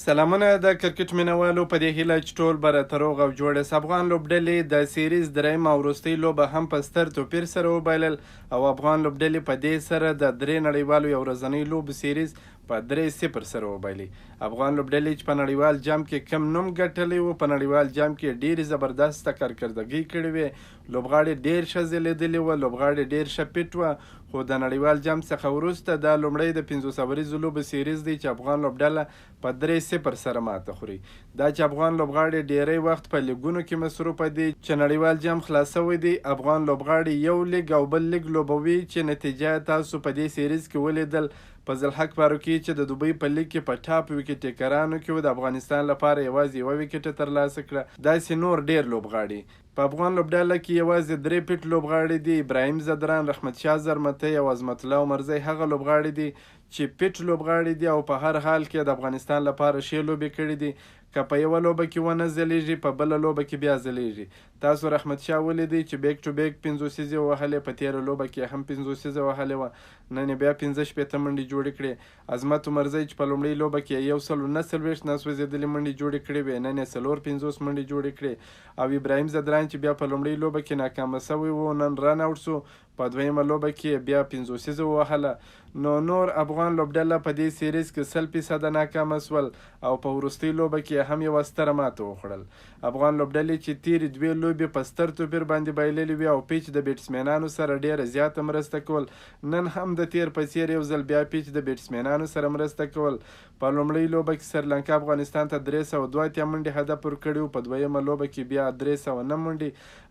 سلامونه د کرکټ مینوالو، په دې هیله چې ټول به راته روغ او جوړ یاست. افغان لوبډلې د سیریز درېیمه او وروستۍ لوبه هم په ستر توپیر سره وبایلل او افغان لوبډلې په دې سره د درې نړیوالو یو ورځنۍ لوبو سیریز په 3-0 سره وبایلی. افغان لوبډلې چې په نړیوال جام کې کم نوم ګټلی و، په نړیوال جام کې ډېرې زبردسته کارکردګۍ کړې وې، لوبغاړي ډېر ښه ځلېدلي وه، لوبغاړي ډېر ښه فټ وه، خو د نړیوال جام څخه وروسته دا لومړی د 50 اوریزو لوبو سیریز دی چې افغان لوبډله په 3-0 سره ماته خوري. دا چې افغان لوبغاړي ډېری وخت په لیګونو کې مصروفه دي، چې نړیوال جام خلاص شوی دی، افغان لوبغاړي یو لیګ او بل لیګ لوبوي، چې نتیجه تاسو په دې سیریز کې ولیدل. فضل حق فاروقي چې د دوبۍ په لیګ کې په ټاپ ویکټ ټیکرانو کې و، د افغانستان لپاره یوازې یوه ویکټه ترلاسه کړه. داسې نور ډېر لوبغاړي. په افغان لوبډله کې یوازې درې فټ لوبغاړي دي، ابراهیم ځدران، رحمت شاه زرمتی او عظمت الله عمرزی هغه لوبغاړي دي چې فټ لوبغاړي دي او په هر حال کې د افغانستان لپاره ښې لوبې کړې دي. که په یوه لوبه کې ونه ځلیږي، په بله لوبه کې بیا ځلیږي. تاسو رحمت شاه ولیدئ چې بیک ټو بیک پنځوسیزې ووهلې، په تېره لوبه کې هم پنځوسیزه وهلې وه، نن یې بیا 65 منډې جوړې کړې. عظمت عمرزی چې په لومړۍ لوبه کې یې 149 ناسوځېدلې منډې جوړې کړې وې، نن یې 54 منډې جوړې کړې. او ابراهیم ځدران چې بیا په لومړۍ لوبه کې ناکامه شوی و، نن رن اوټ شو، په دویمه لوبه کې یې بیا پنځوسیزه ووهله. نو نور افغان لوبډله په دې سیریز کې 100 فیصده ناکامه شول او په وروستۍ لوبه کې یې هم یوه ستره ماته وخوړل. افغان لوبډلې چې تېرې دوې لوبې په ستر توپیر باندې بایللې وې او پیچ د بیټسمینانو سره ډېره زیاته مرسته کول، نن هم د تېر په څېر یو ځل بیا پیچ د بیټسمینانو سره مرسته کول. په لومړۍ لوبه کې سریلانکا افغانستان ته 382 منډې هدف ورکړی و، په دویمه لوبه کې بیا 309 منډې.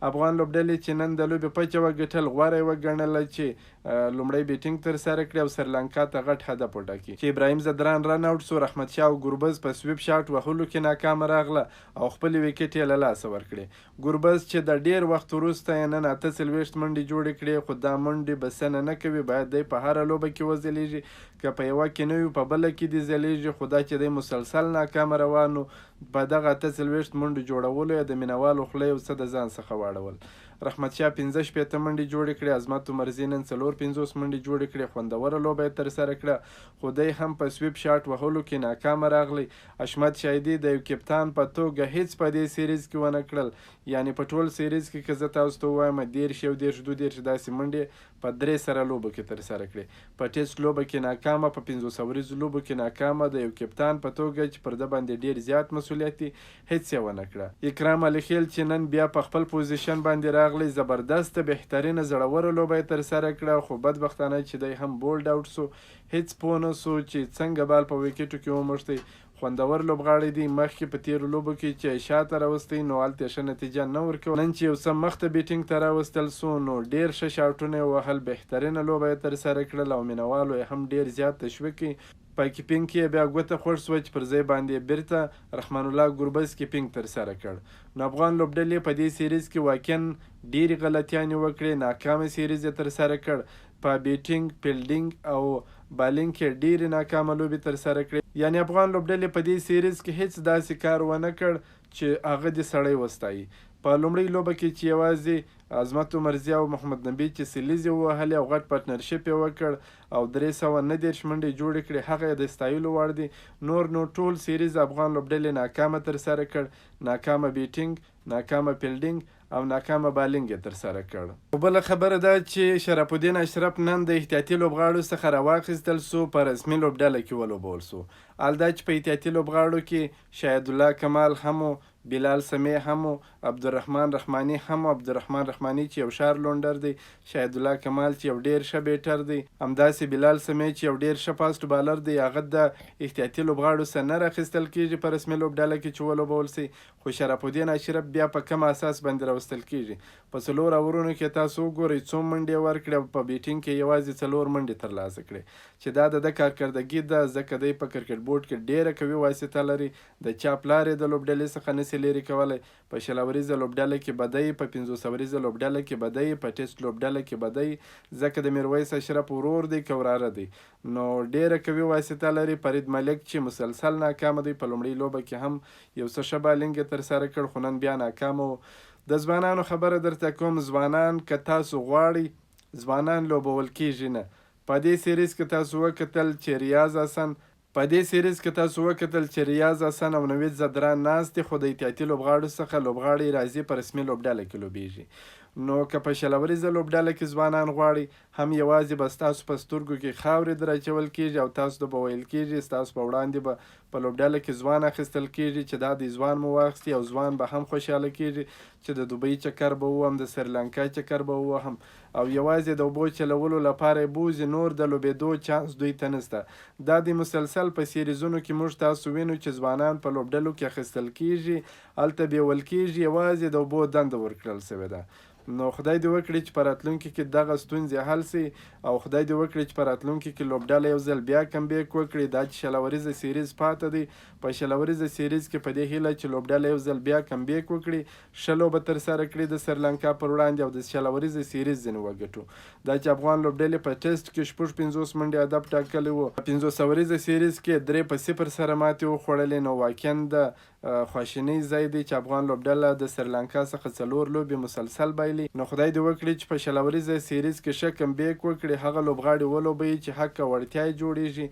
افغان لوبډلې چې نن د لوبې پچه وګټل، غوره یې وګڼله چې لومړی بیټینګ ترسره کړي او سریلانکا ته غټ هدف وټاکي. چې ابراهیم ځدران رن اوټ شو، رحمت شاه او ګربز په سویپ شاټ وهلو کې ناکامه راغله او خپلې ویکټ یې له لاسه ورکړې. ګربز چې د ډېر وخت وروسته یې نن 48 منډې جوړې کړې، خو دا منډې بسنه نه کوي، باید دی په هره لوبه کې وځلېږي، که په یوه کې نه وي په بله کې دې ځلېږي، خو دا چې دی مسلسل ناکامه روان و، په دغه 48 منډو جوړولو یې د مینهوالو خوله یو څه د ځان څخه واړول. رحمت شاه 65 منډې جوړې کړې، عظمت عمرزي نن 54 منډې جوړې کړې، خوندوره لوبه یې ترسره کړه، خو دی هم په سویپ شاټ وهلو کې ناکامه راغلی. حشمت شاهدي د یو کپتان په توګه هیڅ په دې سیریز کې ونه کړل، یعنی په ټول سیریز کې که زه تاسو ته ووایم 30، 31، 32 داسې منډې په درې سره لوبو کې ترسره کړې. په ټیسټ لوبه کې ناکامه، په 50 اوریزو لوبو کې ناکامه، د یو کپتان په توګه چې پر ده باندې ډېر زیات مسولیت دی، هیڅ یې ونه کړه. اکرام علي خیل چې نن بیا په خپل پوزیشن باندې راغلی، زبردسته بهترینه زړوره لوبه یې ترسره کړه، خو بدبختانه چې دی هم بولډ اوټ سو، هیڅ پوه نه سو چې څنګه بال په ویکټو کې وموښتی. خوندور لوبغاړی دی، مخکې په تېرو لوبو کې چې شاته راوستی نو هلته یې ښه نتیجه نه ورکوله، نن چې یو څه مخته بیټینګ ته راوستل سو نو ډېر ښه شاټونه یې وهل، بهترینه لوبه یې ترسره کړل او مینهوالو یې هم ډېر زیات تشویق کړي. په کیپینګ کې یې بیا ګوته خوږ شوه چې پر ځای باندې یې بیرته رحمان الله ګربز کیپینګ ترسره کړ. نو افغان لوبډلې په دې سیریز کې واقعا ډېرې غلطیانې وکړې، ناکامه سیریز یې ترسره کړ، په بیټینګ، فیلډینګ او بالینګ کې ډېرې ناکامه لوبې ترسره کړې، یعنې افغان لوبډلې په دې سیریز کې هیڅ داسې کار ونه کړ چې هغه دې سړی وستایي. په لومړۍ لوبه کې چې یوازې عظمت عمرزي او محمد نبي چې سلیزې ووهلې او غټ پارټنرشپ یې وکړ او 339 منډې جوړې کړې، هغه یې د ستایلو وړ دي. نور نو ټول سیریز افغان لوبډلې ناکامه ترسره کړ، ناکامه بیټینګ، ناکامه فیلډینګ او ناکامه بالینګ یې ترسره کړ. خو بله خبره دا چې شرف الدین اشرف نن د احتیاطي لوبغاړو څخه راواخیستل شو، په رسمي لوبډله کې ولوبول شو. حال دا چې په احتیاطي لوبغاړو کې شاهد الله کمال هم و، بلال سمیع هم و، عبدالرحمن رحماني هم و، عبدالرحمن رحماني چې یو ښه ارلونډر دی، شاهد الله کمال چې یو ډېر ښه بیټر دی، همداسې بلال سمیع چې یو ډېر ښه فاسټ بالر دی، هغه د احتیاطي لوبغاړو څخه نه راخیستل کېږي په رسمي لوبډله کې چې ولوبول شي، خو شرف الدین اشرف بیا په کوم اساس باندې راوستل کېږي؟ په څلور اورونو کې تاسو وګورئ څو منډې یې ورکړې او په بیټینګ کې یې یوازې څلور منډې ترلاسه کړې چې دا د ده کارکردګي ده، ځکه دی په کرکټ بورډ کې ډېره قوي واسطه لري، د چا پلار یې د لوبډلې څخه نشي لیرې کولی، په 20 اوریزه لوبډله کې به دی، په 50 اوریزه لوبډله کې به دی، په ټیسټ لوبډله کې به دی، ځکه د میرویس اشرف ورور دی که وراره دی، نو ډېره قوي واسطه لري. فرید ملک چې مسلسل ناکامه دی، په لومړۍ لوبه کې هم یو څه ښه بالینګ یې ترسره کړ، خو نن بیا ناکامه و. د ځوانانو خبره درته کوم، ځوانان که تاسو غواړئ، ځوانان لوبول کېږي نه. په دې سیریز کې تاسو وکتل چې ریاض حسن، په دې سیریز کې تاسو وکتل چې ریاض حسن او نوید ځدران ناست دي، خو د احتیاطي لوبغاړو څخه لوبغاړي راځي په رسمي لوبډله کې لوبیږي. نو که په 20 اوریزه لوبډله کې ځوانان غواړئ، هم یوازې به ستاسو په سترګو کې خاورې در اچول کیږي او تاسو ته به ویل کیږي، ستاسو په وړاندې به په لوبډله کې ځوان اخیستل کیږي چې دا دی ځوان مو واخیستی، او ځوان به هم خوشحاله کیږي چې د دوبۍ چکر به ووهم، د سریلانکا چکر به ووهم، او یوازې د اوبو چلولو لپاره یې بوځي، نور د لوبېدو چانس دوی ته نشته. دا دی مسلسل په سیریزونو کې موږ تاسو وینو چې ځوانان په لوبډلو کې اخیستل کیږي، هلته بیول کیږي، یوازې د اوبو دنده ورکړل شوې ده. نو خدای دې وکړي چې په راتلونکي کې دغه ستونزې حل شي، او خدای دې وکړي چې په راتلونکي کې لوبډله یو ځل بیا کمبیک وکړي. دا چې 20 اوریزه سیریز پاته دی، په 20 اوریزه سیریز کې په دې هیله چې لوبډله یو ځل بیا کمبیک وکړي، ښه لوبه ترسره کړي د سریلانکا پر وړاندې او د 20 اوریزه سیریز ځینې وګټو. دا چې افغان لوبډلې په ټیسټ کې 56 منډې هدف ټاکلی وو، 50 اوریزه سیریز کې 3-0 سره ماتې وخوړلې. نو واقعا د خواشینۍ ځای دی چې افغان لوبډله د سریلانکا څخه 4 لوبې مسلسل بایلي. نو خدای دې وکړي چې په 20 اوریزه سیریز کې ښه کمبیک وکړي، هغه لوبغاړي ولوبوي چې حق او وړتیا یې جوړیږي.